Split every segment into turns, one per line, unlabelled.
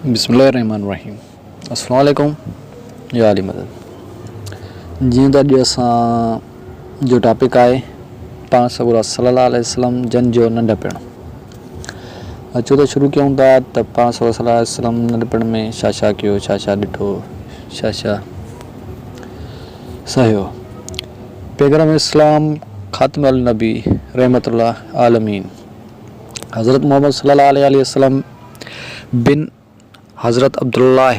بسم الله الرحمن الرحيم السلام عليڪم يا علي مدد جيئن ته اڄ اسان جو ٽاپڪ آهي پاڻ سڳورا صلي الله عليه وسلم جن جو ننڍپڻ اچو ته شروع ڪيون ٿا ته پاڻ سڳورا صلي الله عليه وسلم ننڍپڻ ۾ ڇا ڇا ڪيو ڇا ڇا ڏٺو ڇا ڇا سهيو پيغام اسلام خاتم النبي رحمت الله عالمين حضرت محمد صلي الله عليه وسلم بن حضرت عبدالله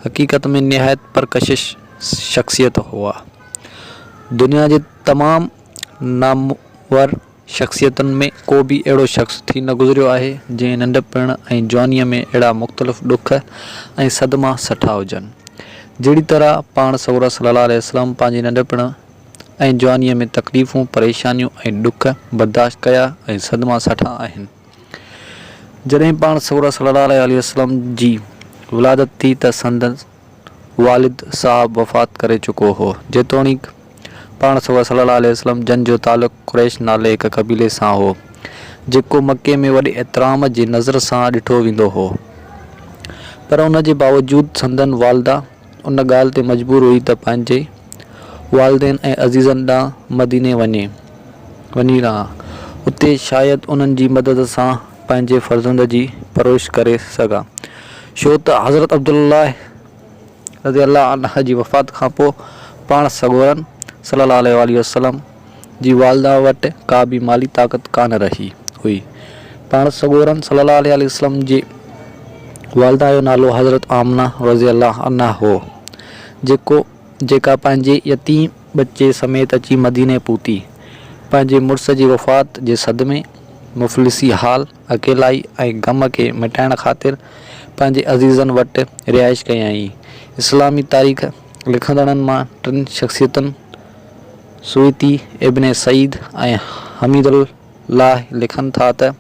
حقيقت ۾ نهايت پرڪشش شخصيت هئا. دنيا جي تمام نامور شخصيتن ۾ ڪو به اهڙو شخص ٿي نه گذريو آهي، جنهن ننڍپڻ ۽ جوانيء ۾ اهڙا مختلف ڏک ۽ صدما سٺا هجن. جهڙي طرح پاڻ سڳورا صلي الله عليه وسلم پنهنجي ننڍپڻ ۽ جوانيء ۾ تڪليفون، پريشانيون ۽ ڏک برداشت ڪيا ۽ صدما سٺا آهن. جڏهن پاڻ سڳورا صلي الله عليه وسلم جي ولادت ٿي ته سندس والد صاحب وفات ڪري چڪو هو. جيتوڻيڪ پاڻ سڳورا صلي الله عليه وسلم جن جو تعلق قريش نالي هڪ قبيلي سان هو، جيڪو مڪي ۾ وڏي احترام جي نظر سان ڏٺو ويندو هو، پر ان جي باوجود سندن والده ان ڳالهه تي مجبور هئي ته پنهنجي والدين ۽ عزيزن ڏانهن مديني وڃي وڃي رهان، اتي شايد انهن جي مدد سان پنهنجي فرزند جي پرورش ڪري سگهان. ڇو ته حضرت عبدالله رضي الله عنه جي وفات کان پوء پاڻ سڳورن صلي الله عليه واٰله وسلم جي والده وٽ ڪا به مالي طاقت ڪانه رهي هئي. پاڻ سڳورن صلي الله عليه واٰله وسلم جي والده جو نالو حضرت آمنه رضي الله عنها هو، جيڪو جيڪا پنهنجي يتيم ٻچي سميت اچي مديني پهتي. پنهنجي مڙس جي وفات جي صدمي، مفلسي حال، اڪيلائي ۽ غم کي مٽائڻ خاطر پنهنجي عزيزن وٽ رهائش ڪيائين. اسلامي تاريخ لکندڙن مان ٽن شخصيتن سويتي، ابن سعيد ۽ حميد الله لکن ٿا ته،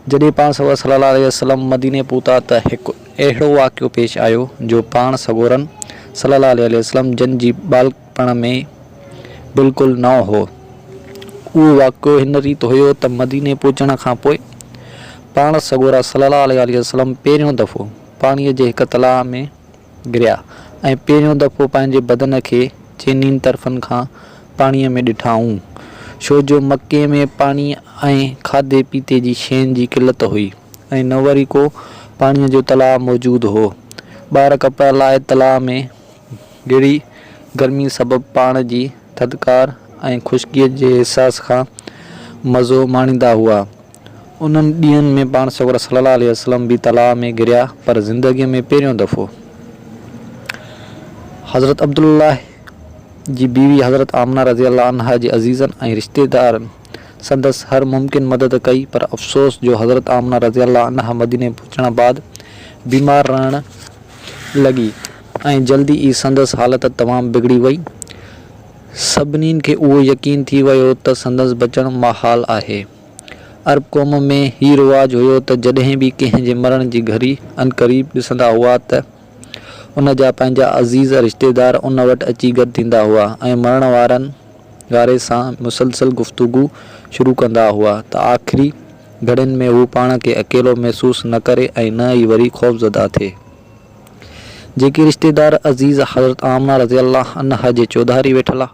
جڏهن پاڻ سڳورا صلي الله عليه وسلم مديني پهتا ته هڪ اهڙو واقعو پيش آيو جو پاڻ سڳورن صلي الله عليه وسلم جن جي ٻالڪپڻ ۾ بلڪل نئون هو. اهو واقعو هن ريت هيو ته مديني پهچڻ کان پوء پاڻ سڳورا صلي الله عليه وسلم پهريون دفعو پاڻيء جي هڪ تلاء ۾ گريا ۽ پهريون دفعو پنهنجي بدن کي چئنين طرفن کان پاڻيء ۾ ڏٺائون. ڇو جو مڪي ۾ پاڻيء ۽ کاڌي پيتي جي شين جي قلت هئي ۽ نه وري ڪو پاڻيء جو تلاء موجود هو. ٻار ڪپڙا لاهي تلاء ۾ گري گرمي سبب پاڻ جي ٿڌڪار ۽ خشڪيء جي احساس کان مزو ماڻيندا هئا. انهن ڏينهن ۾ پاڻ سڳورا صلي الله عليه وسلم به تلاء ۾ گريا پر زندگيء ۾ پهريون دفعو. حضرت عبدالله جي بيوي حضرت آمنه رضي الله عنها جي عزيزن ۽ رشتيدارن سندس هر ممڪن مدد ڪئي پر افسوس جو حضرت آمنه رضي الله عنها مديني پهچڻ بعد بيمار رهڻ لڳي ۽ جلدي ئي سندس حالت تمام بگڙي وئي. سڀني کي اهو يقين ٿي ويو ته سندس بچڻ محال آهي. عرب قوم ۾ هي رواج هيو ته جڏهن به ڪنهن جي مرڻ جي گهڙي عنقريب ڏسندا هئا ته ان جا پنهنجا عزيز رشتيدار ان وٽ اچي گڏ ٿيندا هئا ۽ مرڻ وارن واري سان مسلسل گفتگو شروع ڪندا هئا ته آخري گهڙين ۾ هو پاڻ کي اڪيلو محسوس نه ڪري ۽ نه ئي وري خوفزده ٿئي. جيڪي رشتيدار عزيز حضرت آمنه رضي الله عنها جي چوڌاري ويٺل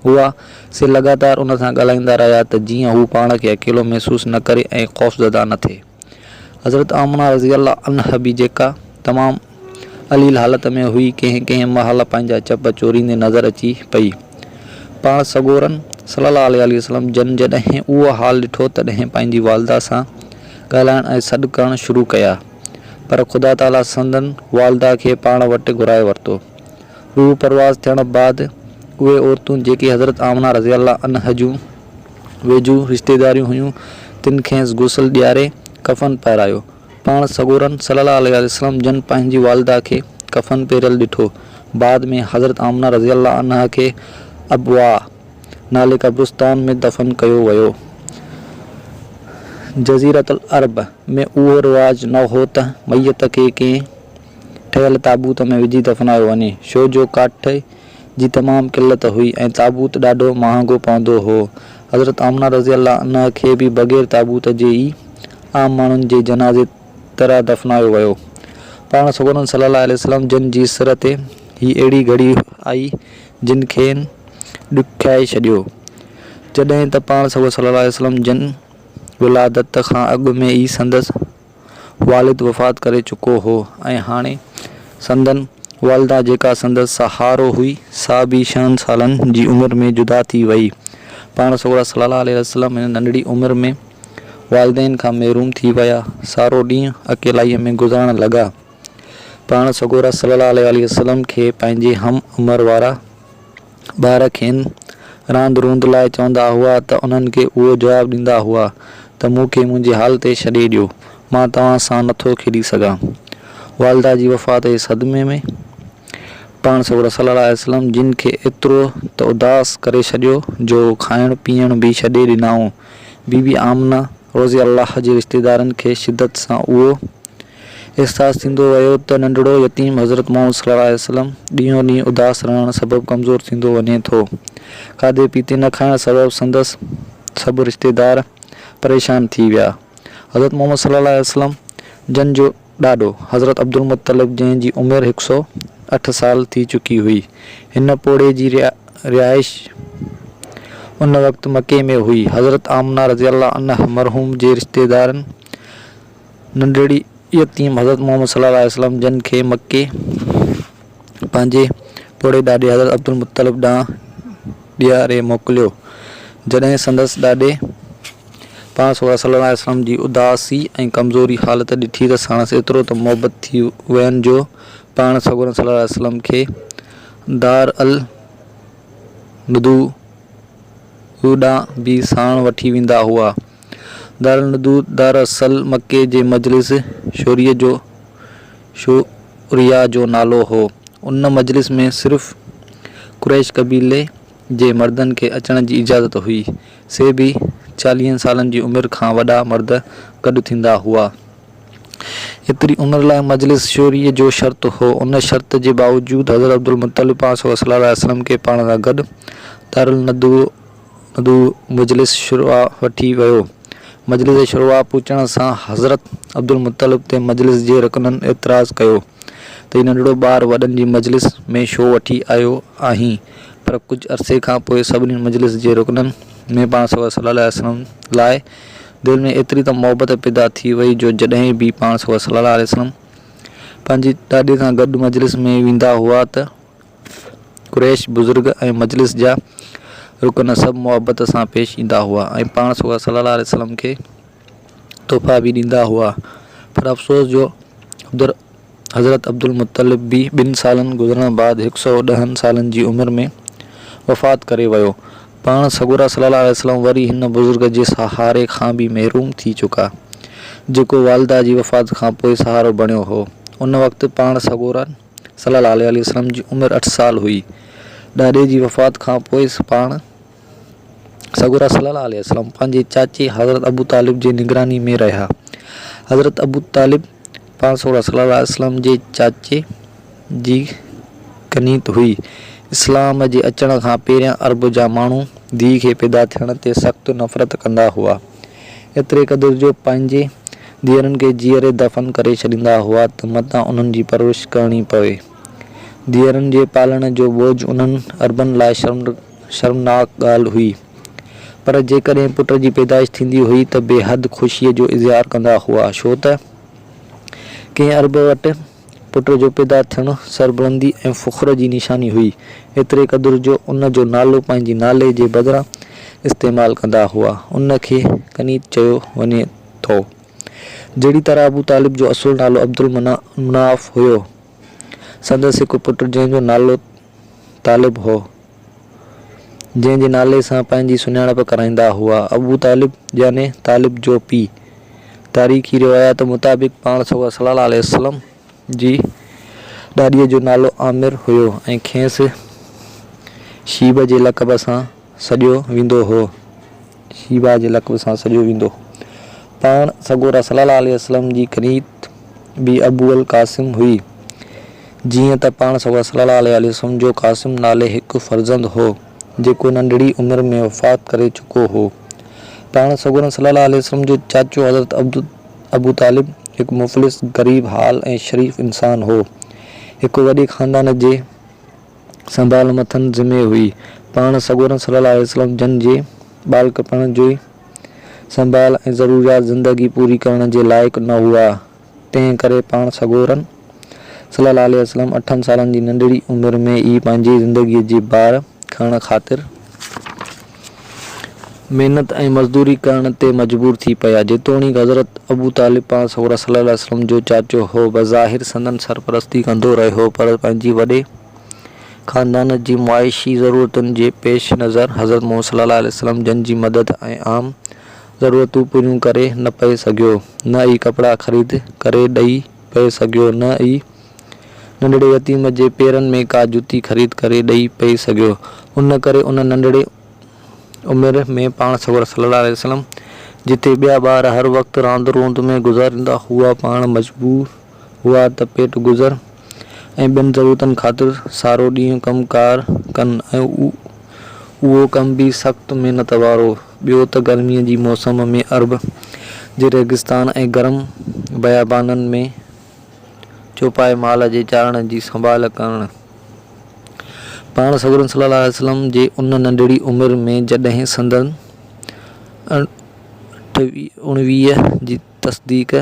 هئا، سي لڳاتار ان سان ڳالهائيندا رهيا ته جيئن هو پاڻ کي اڪيلو محسوس نه ڪري ۽ خوفزده نه ٿئي. حضرت آمنه رضي الله عنها به جيڪا تمام عليل حالت ۾ هئي، ڪنهن ڪنهن مهل پنهنجا چپ چوريندي نظر اچي پئي. پاڻ سڳورن صلي الله عليه وسلم جن جڏهن اهو حال ڏٺو تڏهن پنهنجي والده سان ڳالهائڻ ۽ سڏ ڪرڻ شروع ڪيا، پر خدا تعاليٰ سندن والده کي پاڻ وٽ گهرائي ورتو. روح پرواز ٿيڻ بعد اهي عورتون جيڪي حضرت آمنه رضي الله عنها جون ويجهو رشتيداريون هيون، تن کيس غسل ڏياري ڪفن پهرايو. پاڻ سڳورن صلي الله عليه وسلم جن پنهنجي والده کي ڪفن پهريل ڏٺو. بعد ۾ حضرت آمنه رضي الله عنها کي ابواء نالي قبرستان ۾ دفن ڪيو ويو. جزيرة العرب ۾ اهو رواج نه هو ته ميت کي ڪنهن ٺهيل تابوت ۾ وجهي دفنايو وڃي، ڇو جو ڪاٺ جي تمام قلت هئي ۽ تابوت ڏاڍو مهانگو پوندو هو. حضرت آمنه رضي الله عنها کي به بغير تابوت جي ئي عام ماڻهن جي جنازي طرح دفنايو ويو. پاڻ سڳورن صلّي اللّٰه عليه وسلّم جن جي سر تي هي اهڙي گهڙي آئي جن کين ڏکائي ڇڏيو. جڏهن ته پاڻ سڳورا صلّي اللّٰه عليه وسلّم جن ولادت کان اڳ ۾ ئي سندس والد وفات ڪري چڪو هو ۽ هاڻي سندن والده جيڪا سندس سهارو هئي سا به ڇهن سالن جي عمر ۾ جدا ٿي وئي. پاڻ سڳورا صلي الله عليه وسلم هن ننڍڙي عمر ۾ والدين کان محروم ٿي ويا. سارو ڏينهن اڪيلائيء ۾ گذارڻ لڳا. پاڻ سڳورا صلي الله عليه وسلم کي پنهنجي هم عمر وارا ٻار کين راند روند لاء چوندا هئا ته انهن کي اهو جواب ڏيندا هئا ته مون کي منهنجي حال تي ڇڏي ڏيو، مان توهان سان نٿو کيڏي سگهان. والده جي وفات جي صدمي ۾ پاڻ سڳورا صلي الله عليه وسلم جن کي ايترو ته اداس ڪري ڇڏيو جو کائڻ پيئڻ به ڇڏي ڏنائون. بي بي آمنه رضي الله جي رشتيدارن کي شدت سان اهو احساس ٿيندو ويو ته ننڍڙو يتيم حضرت محمد صلي الله عليه وسلم ڏينهون ڏينهن اداس رهڻ سبب ڪمزور ٿيندو وڃي ٿو. کاڌي پيتي نه کائڻ سبب سندس سڀ رشتيدار پريشان ٿي ويا. حضرت محمد صلي الله عليه وسلم جن جو ڏاڏو حضرت عبدالمطلب جنهن جي عمر هڪ سئو اٺ سال ٿي چڪي هئي. هن پوڙهي جي رهائش ان وقت مڪي ۾ هئي. حضرت آمنه رضي الله عنها مرحوم جي رشتيدارن ننڍڙي يتيم حضرت محمد صلي الله عليه وسلم جن کي مڪي پنهنجي پوڙهي ڏاڏي حضرت عبدالمطلب ڏانهن ڏياري موڪليو. جڏهن سندس ڏاڏي پاڻ سڳورا صلي الله عليه وسلم جي اداسي ۽ ڪمزوري حالت ڏٺي ته ساڻس ايترو ته محبت ٿي وين جو پاڻ سڳورن صلي الله عليه وسلم کي دار الندوه ڏانهن به ساڻ وٺي ويندا هئا. دارالندوه دراصل مڪي جي مجلس شوريء جو شوريٰ جو نالو هو. ان مجلس ۾ صرف قريش قبيلي جي مردن کي اچڻ جي اجازت هئي، سي به چاليهن سالن جي عمر کان وڏا مرد گڏ ٿيندا هئا. ايتري عمر لاء مجلس شوريء جو شرط هو. ان شرط جي باوجود حضرت عبدالمطلب پاڻ صلي الله عليه وسلم کي پاڻ سان گڏ دارالندوه ندوه مجلس شوريٰ وٺي ويو. مجلس شوريٰ پهچڻ سان حضرت عبدالمطلب تي مجلس جي رڪنن اعتراض ڪيو ته هي ننڍڙو ٻار وڏن جي مجلس ۾ ڇو وٺي آيو آهين پر ڪجهه عرصي کان پوء سڀني مجلس جي رڪنن ۾ پاڻ صلي الله عليه وسلم لاء دل ۾ ايتري ته محبت پيدا ٿي وئي جو جڏهن به پاڻ صلي الله عليه وسلم پنهنجي ڏاڏي سان گڏ مجلس ۾ ويندا هئا ته قريش بزرگ ۽ مجلس جا رڪن سڀ محبت سان پيش ايندا هئا ۽ پاڻ سڳورا صلي الله عليه وسلم کي تحفا به ڏيندا هئا پر افسوس جو حضرت عبدالمطلب به ٻن سالن گذرڻ بعد هڪ سئو ڏهن سالن جي عمر ۾ وفات ڪري ويو. پاڻ سڳورا صلي الله عليه وسلم وري هن بزرگ جي سهاري کان به محروم ٿي چڪا جيڪو والده جي وفات کان پوء سهارو بڻيو هو. ان وقت پاڻ سڳورن صلي الله عليه وسلم جي عمر اٺ سال هئي. ڏاڏي جي وفات کان پوء پاڻ سڳورا صلي الله عليه وسلم پنهنجي چاچي حضرت ابو طالب جي نگراني ۾ رهيا. حضرت ابو طالب پاڻ سڳورا صلي الله عليه وسلم جي چاچي جي ڪنيت هئي. اسلام جي اچڻ کان پهريان عرب جا ماڻهو ڌيء کي پيدا ٿيڻ تي سخت نفرت ڪندا هئا. ايتري قدر جو پنهنجي ڌيئرن کي جيئري دفن ڪري ڇڏيندا هئا ته متان انهن جي پرورش ڪرڻي پوي. ڌيئرن جي پالڻ جو ٻوجهه انهن عربن لاء شرمناڪ ڳالهه هئي. پر جيڪڏهن پٽ جي پيدائش ٿيندي هئي ته بي حد خوشيء جو اظهار ڪندا هئا، ڇو ته ڪنهن عرب وٽ پٽ جو پيدا ٿيڻ سربلندي ۽ فخر جي نشاني هئي، ايتري قدر جو ان جو نالو پنهنجي نالي جي بدران استعمال ڪندا هئا، ان کي ڪنيت چيو وڃي ٿو. جهڙي طرح ابو طالب جو اصل نالو عبدالمناف هيو، سندس هڪ پٽ جنهن جو نالو طالب هو، جنهن جي نالي سان پنهنجي سڃاڻپ ڪرائيندا هئا. ابو طالب يعني طالب جو پيء. تاريخي روايات مطابق پاڻ سڳورا صلي الله عليه وسلم جي ڏاڏيء جو نالو عامر هيو ۽ کيس شيبه جي لقب سان سڏيو ويندو هو. شيبه جي لقب سان سڏيو ويندو هو. پاڻ سڳورا صلي الله عليه وسلم جي ڪنيت به ابو القاسم هئي. جيئن ته پاڻ سڳورا صلي الله عليه وسلم جو قاسم نالي هڪ فرزند هو، جيڪو ننڍڙي عمر ۾ وفات ڪري چڪو هو. پاڻ سڳورن صلي الله عليه وسلم جو چاچو حضرت ابو طالب هڪ مفلس، غريب حال ۽ شريف انسان هو. هڪ وڏي خاندان جي سنڀال مٿن ذمي هئي. پاڻ سڳورن صلي الله عليه وسلم جن جي ٻالڪپڻ جي سنڀال ۽ ضروريات زندگي پوري ڪرڻ جي لائق نه هئا، تنهن ڪري پاڻ سڳورن صلي الله عليه وسلم اٺن سالن جي ننڍڙي عمر ۾ ئي پنهنجي زندگيء جي بار کڻڻ خاطر محنت ۽ مزدوري ڪرڻ تي مجبور ٿي پيا. جيتوڻيڪ حضرت ابو طالب پاڻ سڳورا صلي الله عليه وسلم جو چاچو هو، بظاهر سندن سرپرستي ڪندو رهيو، پر پنهنجي وڏي خاندان جي معاشي ضرورتن جي پيش نظر حضرت محمد صلي الله عليه وسلم جن جي مدد ۽ عام ضرورتون پوريون ڪري نه پئي سگهيو، نه ئي ڪپڙا خريد ڪري ڏئي پئي سگهيو، نه ئي ننڍڙي يتيم جي پيرن ۾ ڪا جتي خريد ڪري ڏئي پئي سگهيو. ان ڪري ان ننڍڙي عمر ۾ پاڻ سڳورا صلي الله عليه وسلم جتي ٻيا ٻار هر وقت راند روند ۾ گذاريندا هئا، پاڻ مجبور هئا ته پيٽ گذر ۽ ٻين ضرورتن خاطر سارو ڏينهن ڪم ڪار ڪن ۽ اهو ڪم به سخت محنت وارو. ٻيو ته گرميء جي موسم ۾ عرب جي ريگستان ۽ گرم بيابانن ۾ چوپائي مال جي چارڻ جي سنڀال ڪرڻ. پاڻ سڳورن صلي الله عليه وسلم جي ان ننڍڙي عمر ۾ جڏهن سندن اڻويهه جي تصديق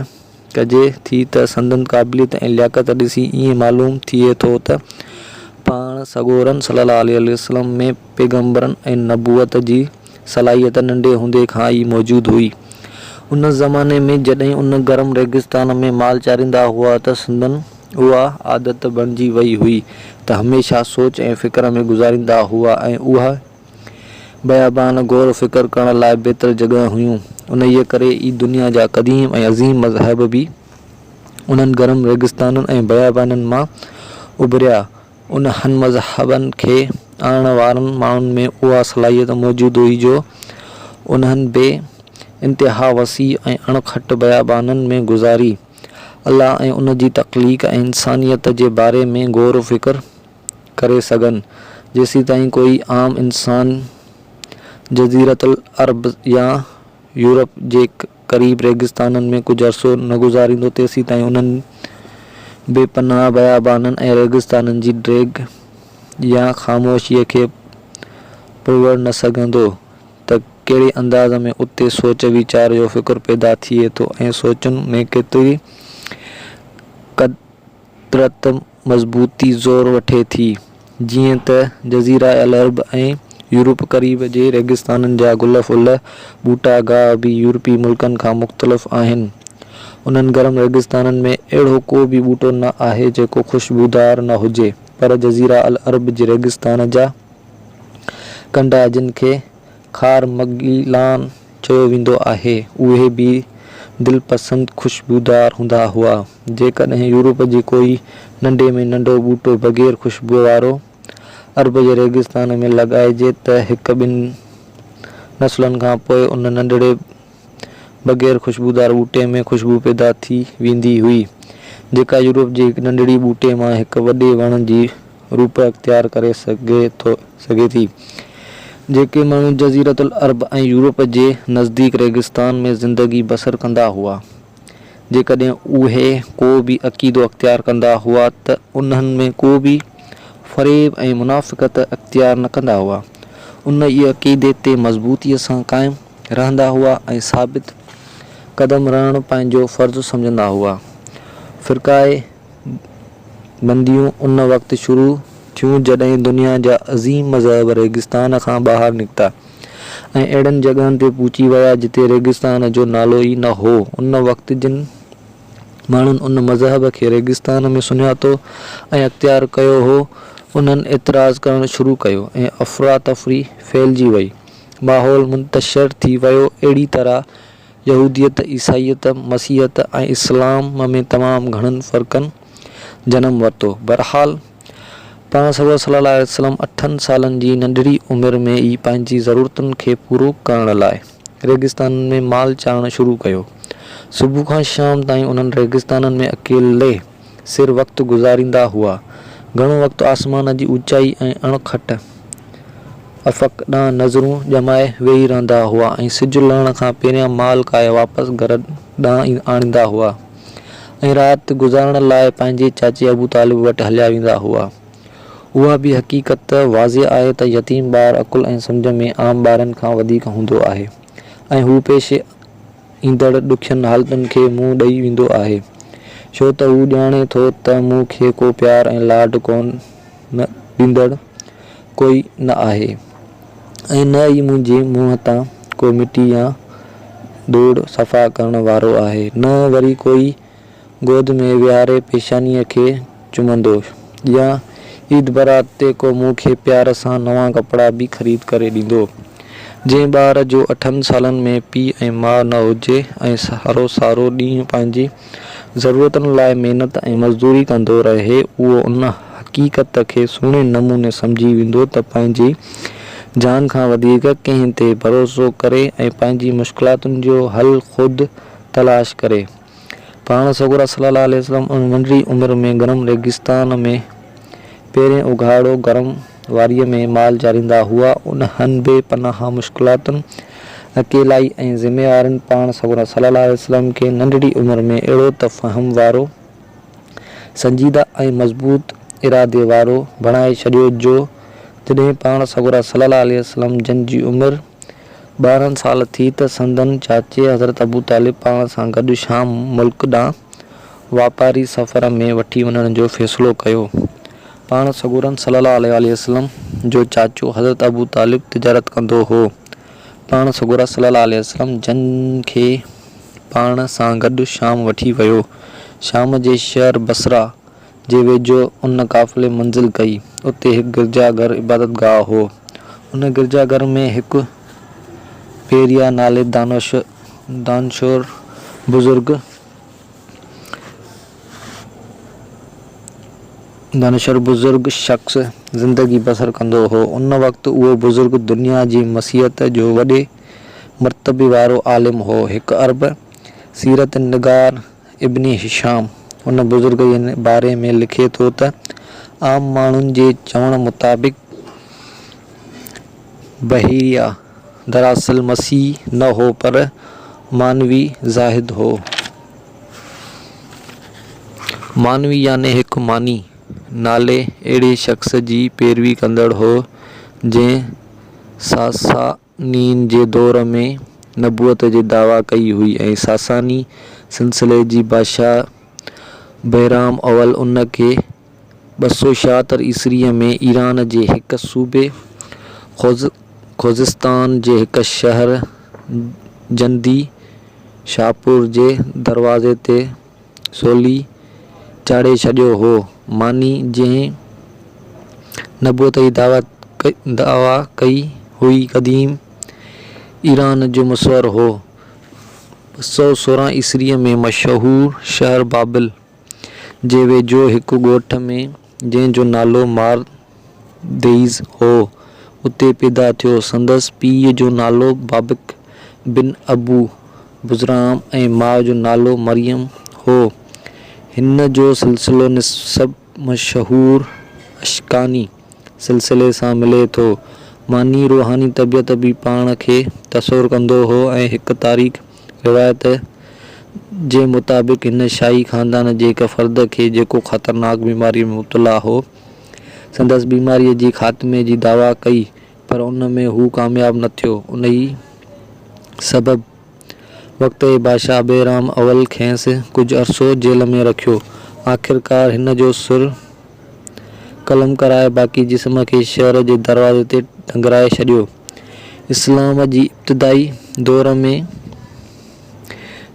ڪجي ٿي ته سندن قابليت ۽ لياقت ڏسي ائين معلوم ٿئي ٿو ته پاڻ سڳورن صلي الله عليه وسلم ۾ پيغمبرن ۽ نبوت جي صلاحيت ننڍي هوندي کان ئي موجود هئي. ان زماني ۾ جڏهن ان گرم ريگستان ۾ مال چاريندا هئا ته سندن اها عادت بڻجي وئي هئي ته هميشه سوچ ۽ فڪر ۾ گذاريندا هئا ۽ اهي بيابان غور و فڪر ڪرڻ لاء بهتر جڳهه هيون. انهيء ڪري ئي دنيا جا قديم ۽ عظيم مذهب به انهن گرم ريگستانن ۽ بيابانن مان اڀريا. انهن مذهبن کي آڻڻ وارن ماڻهن ۾ اها صلاحيت موجود هئي جو انهن بي انتها وسيع ۽ اڻ کٽ بيابانن ۾ گذاري الله ۽ ان جي تخليق ۽ انسانيت جي باري ۾ غور و فڪر ڪري سگهن. جيسيتائين ڪوئي عام انسان جزيرة العرب يا يورپ جي قريب ريگستانن ۾ ڪجهه عرصو نه گذاريندو تيسيتائين انهن بي پناهه بيابانن ۽ ريگستانن جي ڊيگهه يا خاموشيء کي پروڙ نه سگهندو ته ڪهڙي انداز ۾ اتي سوچ ويچار جو فڪر پيدا ٿئي ٿو ۽ سوچن ۾ ڪيتري قدرت مضبوطي زور وٺي ٿي. جيئن ته جزيره العرب ۽ يورپ قريب جي ريگستانن جا گل ڦل، ٻوٽا گاهه به يورپي ملڪن کان مختلف آهن. انهن گرم ريگستانن ۾ اهڙو ڪو به ٻوٽو نه آهي جيڪو خوشبودار نه هجي پر جزيره العرب جي ريگستان جا ڪنڊا جن کي خار مگيلان چيو ويندو آهي، اهي به دلپسند خوشبودار هوندا هئا. جيڪڏهن يورپ جي ڪوئي ننڍي ۾ ننڍو ٻوٽو بغير خوشبوء وارو عرب جي ريگستان ۾ لڳائجي ته هڪ ٻن نسلن کان پوء ان ننڍڙي بغير خوشبودار ٻوٽي ۾ خوشبو پيدا ٿي ويندي هئي، جيڪا يورپ جي هڪ ننڍڙي ٻوٽي مان هڪ وڏي وڻ جي روپ اختيار ڪري سگهي ٿي. جيڪي ماڻهو جزيرة العرب ۽ يورپ جي نزديڪ ريگستان ۾ زندگي بسر ڪندا هئا، جيڪڏهن اهي ڪو به عقيدو اختيار ڪندا هئا ته انهن ۾ ڪو به فريب ۽ منافقت اختيار نه ڪندا هئا. ان ئي عقيدي تي مضبوطيء سان قائم رهندا هئا ۽ ثابت قدم رهڻ پنهنجو فرض سمجهندا هئا. فرقائي بنديون ان وقت شروع ٿيون جڏهن دنيا جا عظيم مذهب ريگستان کان ٻاهر نڪتا ۽ اهڙين جڳهن تي پهچي ويا جتي ريگستان جو نالو ئي نه هو. ان وقت جن ماڻهن ان مذهب کي ريگستان ۾ سڃاتو ۽ اختيار ڪيو هو انهن اعتراض ڪرڻ شروع ڪيو ۽ افراتفري ڦهلجي وئي. ماحول منتشر ٿي ويو. اهڙي طرح يهوديت، عيسائيت، مسيحيت ۽ اسلام ۾ تمام گهڻن فرقن جنم ورتو. بهرحال پاڻ سڳورا صلي الله عليه وسلم اٺن سالن جي ننڍڙي عمر ۾ ئي پنهنجي ضرورتن کي پورو ڪرڻ لاء ريگستانن ۾ مال چارڻ شروع ڪيو. صبح کان شام تائين انهن ريگستانن ۾ اڪيلي سر وقت گذاريندا هئا. گهڻو وقت آسمان جي اوچائي ۽ اڻ کٽ افق ڏانهن نظرون ڄمائي ويهي رهندا هئا ۽ سج لهڻ کان پهريان مال ڪاهي واپس گهر ڏانهن آڻيندا هئا. ۽ رات گذارڻ لاء پنهنجي چاچي ابو طالب وٽ هليا ويندا هئا. اها به حقيقت واضح آهي ته يتيم ٻار عقل ۽ سمجهه ۾ عام ٻارن کان وڌيڪ هوندو آهي ۽ هو پيش ايندڙ ڏکين حالتن کي منهن ڏئي ويندو آهي، ڇو ته هو ڄاڻي ٿو ته مون کي ڪو پيار ۽ لاڏ ڪونه ڏيندڙ ڪوئي نه آهي ۽ نه ئي منهنجي منهن تان ڪو مٽي يا ڌوڙ صفا ڪرڻ وارو آهي، نه وري ڪوئي گود ۾ ويهاري پيشانيء کي چمندو يا عيد برات تي ڪو مون کي پيار سان نوان ڪپڙا به خريد ڪري ڏيندو. جنهن ٻار جو اٺن سالن ۾ پيء ۽ ماء نه هجي ۽ سارو سارو ڏينهن پنهنجي ضرورتن لاء محنت ۽ مزدوري ڪندو رهي، اهو ان حقيقت کي سهڻي نموني سمجهي ويندو ته پنهنجي جان کان وڌيڪ ڪنهن تي ڀروسو ڪري ۽ پنهنجي مشڪلاتن جو حل خود تلاش ڪري. پاڻ سڳورا صلي الله عليه وسلم ان ننڍڙي عمر ۾ گرم ريگستان ۾ پيرين اگهاڙو گرم واريء ۾ مال چاريندا هئا. انهن بي پناهه مشڪلاتن، اڪيلائي ۽ ذميوارين پاڻ سڳورا صلي الله عليه وسلم کي ننڍڙي عمر ۾ اهڙو ته فهم وارو، سنجيده ۽ مضبوط ارادي وارو بڻائي ڇڏيو جو جڏهن پاڻ سڳورا صلي الله عليه وسلم جن جي عمر 12 سال ٿي ته سندن چاچي حضرت ابو طالب پاڻ سان گڏ شام ملڪ ڏانهن واپاري سفر ۾ وٺي وڃڻ جو فيصلو ڪيو. پاڻ سڳورن صلي الله عليه واٰله وسلم جو چاچو حضرت ابو طالب تجارت ڪندو هو. پاڻ سڳورا صلي الله عليه وسلم جن کي پاڻ سان گڏ شام وٺي ويو. شام جي شهر بصره جي ويجهو ان قافلي منزل ڪئي. اتي هڪ گرجا گهر عبادت گاهه هو. ان گرجا گهر ۾ هڪ پيريا نالي دانشور بزرگ دانشور بزرگ شخص زندگي بسر ڪندو هو. ان وقت اهو بزرگ دنيا جي مسيحيت جو وڏي مرتبي وارو عالم هو. هڪ عرب سيرت نگار ابن هشام ان بزرگ جي باري ۾ لکي ٿو ته عام ماڻهن جي چوڻ مطابق بحيريٰ دراصل مسيح نه هو پر مانوي زاهد هو. مانوي يعني هڪ ماني نالي اهڙي شخص جي پيروي ڪندڙ هو جنهن ساسا نين جي دور ۾ نبوت جي دعويٰ ڪئي هئي ۽ ساساني سلسلي جي بادشاهه بهرام اول ان کي 276 عيسويء ۾ ايران جي هڪ صوبي خوزستان جي هڪ شهر جندي شاپور جي دروازي تي سولي چاڙهي ڇڏيو هو. ماني جنهن نبوت جي دعويٰ ڪئي هئي قديم ايران جو مصور هو. 216 عيسويء ۾ مشهور شهر بابل جي ويجهو هڪ ڳوٺ ۾ جنهن جو نالو مارديز هو، اتي پيدا ٿيو. سندس پيء جو نالو بابڪ بن ابو بزرام ۽ ماء جو نالو مريم هو. هن جو سلسلو نسب مشهور اشڪاني سلسلي سان ملي ٿو. ماني روحاني طبيعت به پاڻ کي تصور ڪندو هو ۽ هڪ تاريخ روايت جي مطابق هن شاهي خاندان جي هڪ فرد کي جيڪو خطرناڪ بيماريء ۾ مبتلا هو، سندس بيماريء جي خاتمي جي دعويٰ ڪئي پر ان ۾ هو ڪامياب نه ٿيو. انهيء سبب وقت جي بادشاهه بهرام اول کيس ڪجهه عرصو جيل ۾ رکيو. آخرڪار هن جو سر قلم ڪرائي باقي جسم کي شهر جي دروازي تي ٽنگرائي ڇڏيو. اسلام جي ابتدائي دور ۾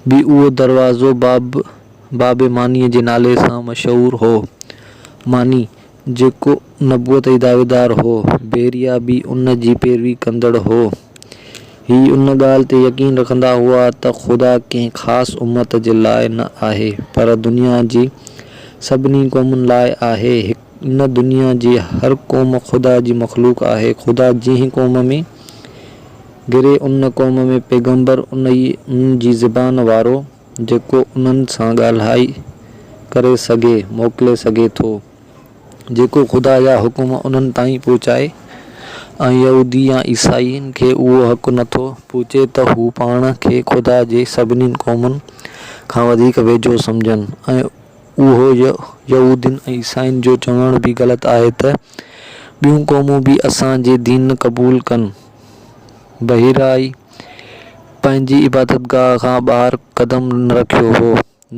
به اهو دروازو باب باب مانيء جي نالي سان مشهور هو. ماني، جيڪو نبوت جي دعويدار هو، بيريا به ان جي پيروي ڪندڙ هو. هي ان ڳالهه تي يقين رکندا هئا ته خدا ڪنهن خاص امت جي لاء نه آهي، پر دنيا جي سڀني قومن لاء آهي. هن دنيا جي هر قوم خدا جي مخلوق آهي. خدا جنهن قوم ۾ گهري ان قوم ۾ پيغمبر انهن جي زبان وارو جيڪو انهن سان ڳالهائي ڪري سگهي، موڪلي سگهي ٿو. جيڪو خدا جا حڪم انهن تائين پهچائي ۽ يهودي يا عيسائين کي اهو حق نه ٿو پهچي ته هو پاڻ کي خدا جي سڀني قومن کان وڌيڪ ويجهو سمجهن ۽ اهو يهودين ۽ عيسائين جو چوڻ به غلط آهي ته ٻيون قومون به اسان جي دين قبول ڪن. بحيرا پنهنجي عبادتگاهه کان ٻاهر قدم نه رکيو هو،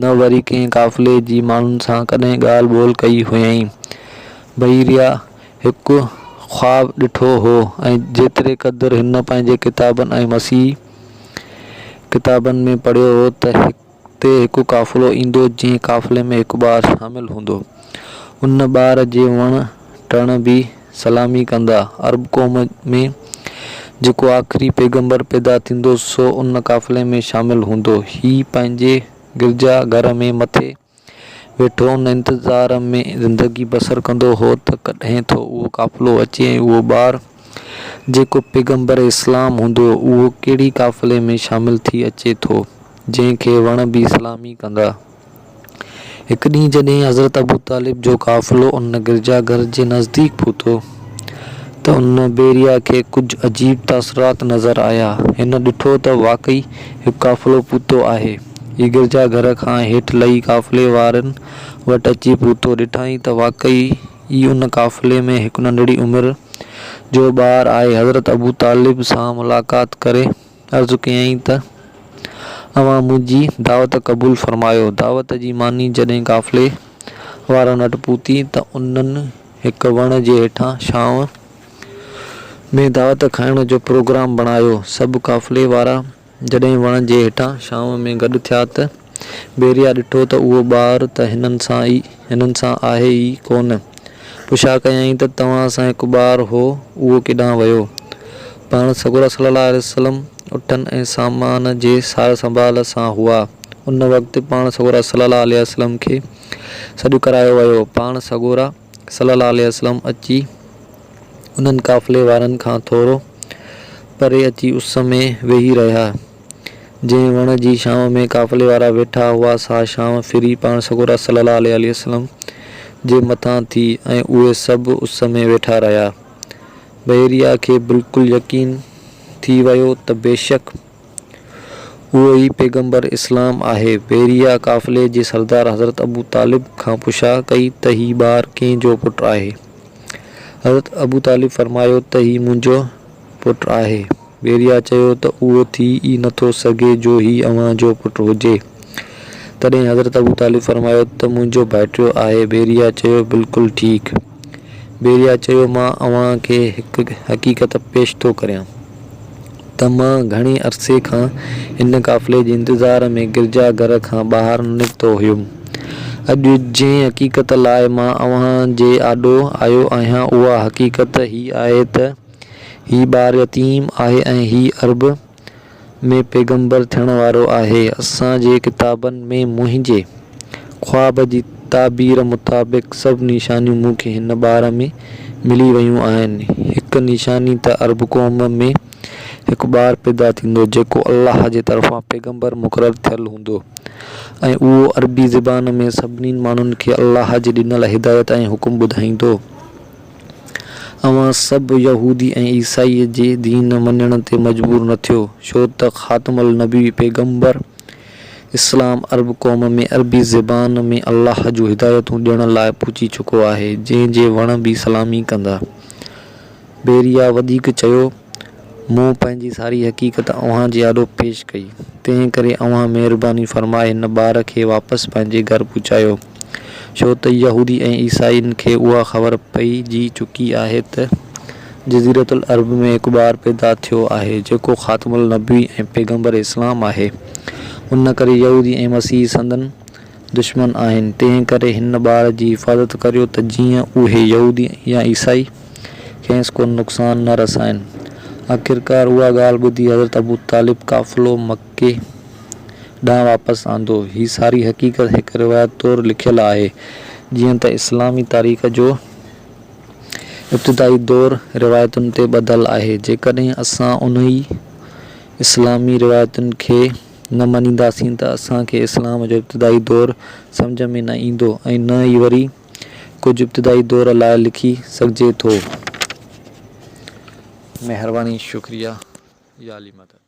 نه وري ڪنهن قافلي جي ماڻهن سان ڪڏهن ڳالهه ٻولهه ڪئي هئائين. بحيرا هڪ خواب ڏٺو هو ۽ جيتري قدر هن پنهنجي ڪتابن ۽ مسيحي ڪتابن ۾ پڙهيو هو ته هتي هڪ قافلو ايندو جنهن قافلي ۾ هڪ ٻار شامل هوندو. ان ٻار جي وڻ ٽڻ به سلامي ڪندا. عرب قوم ۾ جيڪو آخري پيغمبر پيدا ٿيندو سو ان قافلي ۾ شامل هوندو. هي پنهنجي گرجا گهر ۾ مٿي ويٺو ان انتظار ۾ زندگي بسر ڪندو هو ته ڪڏهن ٿو اهو قافلو اچي ۽ اهو ٻار جيڪو پيغمبر اسلام هوندو اهو ڪهڙي قافلي ۾ شامل ٿي اچي ٿو جنهن کي وڻ به سلامي ڪندا. هڪ ڏينهن جڏهن حضرت ابو طالب جو قافلو ان گرجا گهر جي نزديڪ پهتو ته ان بيريا کي ڪجهه عجيب تاثرات نظر آيا. هن ڏٺو ته واقعي هڪ قافلو پهتو آهي. هي گرجا گهر کان هيٺ لهي قافلي وارن وٽ اچي پهتو. ڏٺائين ته واقعي ئي ان قافلي ۾ هڪ ننڍڙي عمر جو ٻار آهي. حضرت ابو طالب سان ملاقات ڪري عرض ڪيائين ته اوهان منهنجي دعوت قبول فرمايو. دعوت جي ماني جڏهن قافلي وارن وٽ پهتي ته انهن هڪ وڻ جي هيٺان ڇانو ۾ دعوت کائڻ جو پروگرام بڻايو. سڀ قافلي وارا جڏهن وڻ جي هيٺان ڇانو ۾ گڏ ٿيا ته بيريا ڏٺو ته اهو ٻار ته هنن سان آهي ئي ڪونه. پڇا ڪيائين ته توهان سان هڪ ٻار هو اهو ڪيڏانهن ويو؟ پاڻ سڳورا صلي الله عليه وسلم اٺن ۽ سامان جي سار سنڀال سان هئا. ان وقت پاڻ سڳورا صلي الله عليه وسلم کي سڏ ڪرايو ويو. پاڻ سڳورا صلي الله عليه وسلم اچي انهن قافلي وارن کان ٿورو پري اچي اس ۾ ويهي رهيا. جنهن وڻ جي ڇانو ۾ قافلي وارا ويٺا هئا سا ڇانو ڦري پاڻ سڳورا صلي الله عليه وسلم جي مٿان ٿي ۽ اهي سڀ اس ۾ ويٺا رهيا. بحيريٰ کي بلڪل يقين ٿي ويو ته بيشڪ اهو ئي پيغمبر اسلام آهي. بحيريٰ قافلي جي سردار حضرت ابو طالب کان پڇا ڪئي ته هي ٻار ڪنهن جو پٽ آهي؟ حضرت ابو طالب فرمايو ته هي منهنجو پٽ آهي. بيريا چيو ته اهو ٿي ئي نه ٿو سگهي جو هي اوهان جو پٽ هجي. تڏهن حضرت ابو طالب فرمايو ته منهنجو ڀائٽيو آهي. بيريا چيو بلڪل ٺيڪ. بيريا چيو مان اوهان کي هڪ حقيقت پيش ٿو ڪريان ته مان گهڻي عرصي کان هن قافلي جي انتظار ۾ گرجا گهر کان ٻاهر نه نڪتو هيم. اڄ جنهن حقيقت لاء مان اوهان جي آڏو آيو آهيان اها حقيقت هي آهي ته هي ٻار يتيم آهي ۽ هي عرب ۾ پيغمبر ٿيڻ وارو آهي. اسان جي ڪتابن ۾ منهنجي خواب جي تعبير مطابق سڀ نشانيون مون کي هن ٻار ۾ ملي ويون آهن. هڪ نشاني ته عرب قوم ۾ هڪ ٻار پيدا ٿيندو جيڪو الله جي طرفان پيغمبر مقرر ٿيل هوندو ۽ اهو عربي زبان ۾ سڀني ماڻهن کي الله جي ڏنل هدايت ۽ حڪم ٻڌائيندو. اوهان سڀ يهودي ۽ عيسائيء جي دين مڃڻ تي مجبور نه ٿيو، ڇو ته خاتم النبي پيغمبر اسلام عرب قوم ۾ عربي زبان ۾ الله جون هدايتون ڏيڻ لاء پهچي چڪو آهي، جنهن جي وڻ به سلامي ڪندا. بيريا وڌيڪ چيو، مون پنهنجي ساري حقيقت اوهان جي آڏو پيش ڪئي، تنهن ڪري اوهان مهرباني فرمائي هن ٻار کي واپس پنهنجي گهر پهچايو، ڇو ته يهودي ۽ عيسائين کي اها خبر پئجي چڪي آهي ته جزيرة العرب ۾ هڪ ٻار پيدا ٿيو آهي، جيڪو خاتم النبي ۽ پيغمبر اسلام آهي، ان ڪري يهودي ۽ مسيحي سندن دشمن آهن، تنهن ڪري هن ٻار جي حفاظت ڪريو ته جيئن اهي يهودي يا عيسائي کيس ڪو نقصان نه رسائين. آخرڪار اها ڳالهه ٻڌي حضرت ابو طالب قافلو مڪي ڏانهن واپس آندو. هي ساري حقيقت هڪ روايت طور لکيل آهي. جيئن ته اسلامي تاريخ جو ابتدائي دور روايتن تي ٻڌل آهي. جيڪڏهن اسان انهي اسلامي روايتن کي نه مڃينداسين ته اسان کي اسلام جو ابتدائي دور سمجهه ۾ نه ايندو ۽ نه ئي وري ڪجهه ابتدائي دور لاء لکي سگهجي ٿو. مهرباني شڪريه يا علي مدد.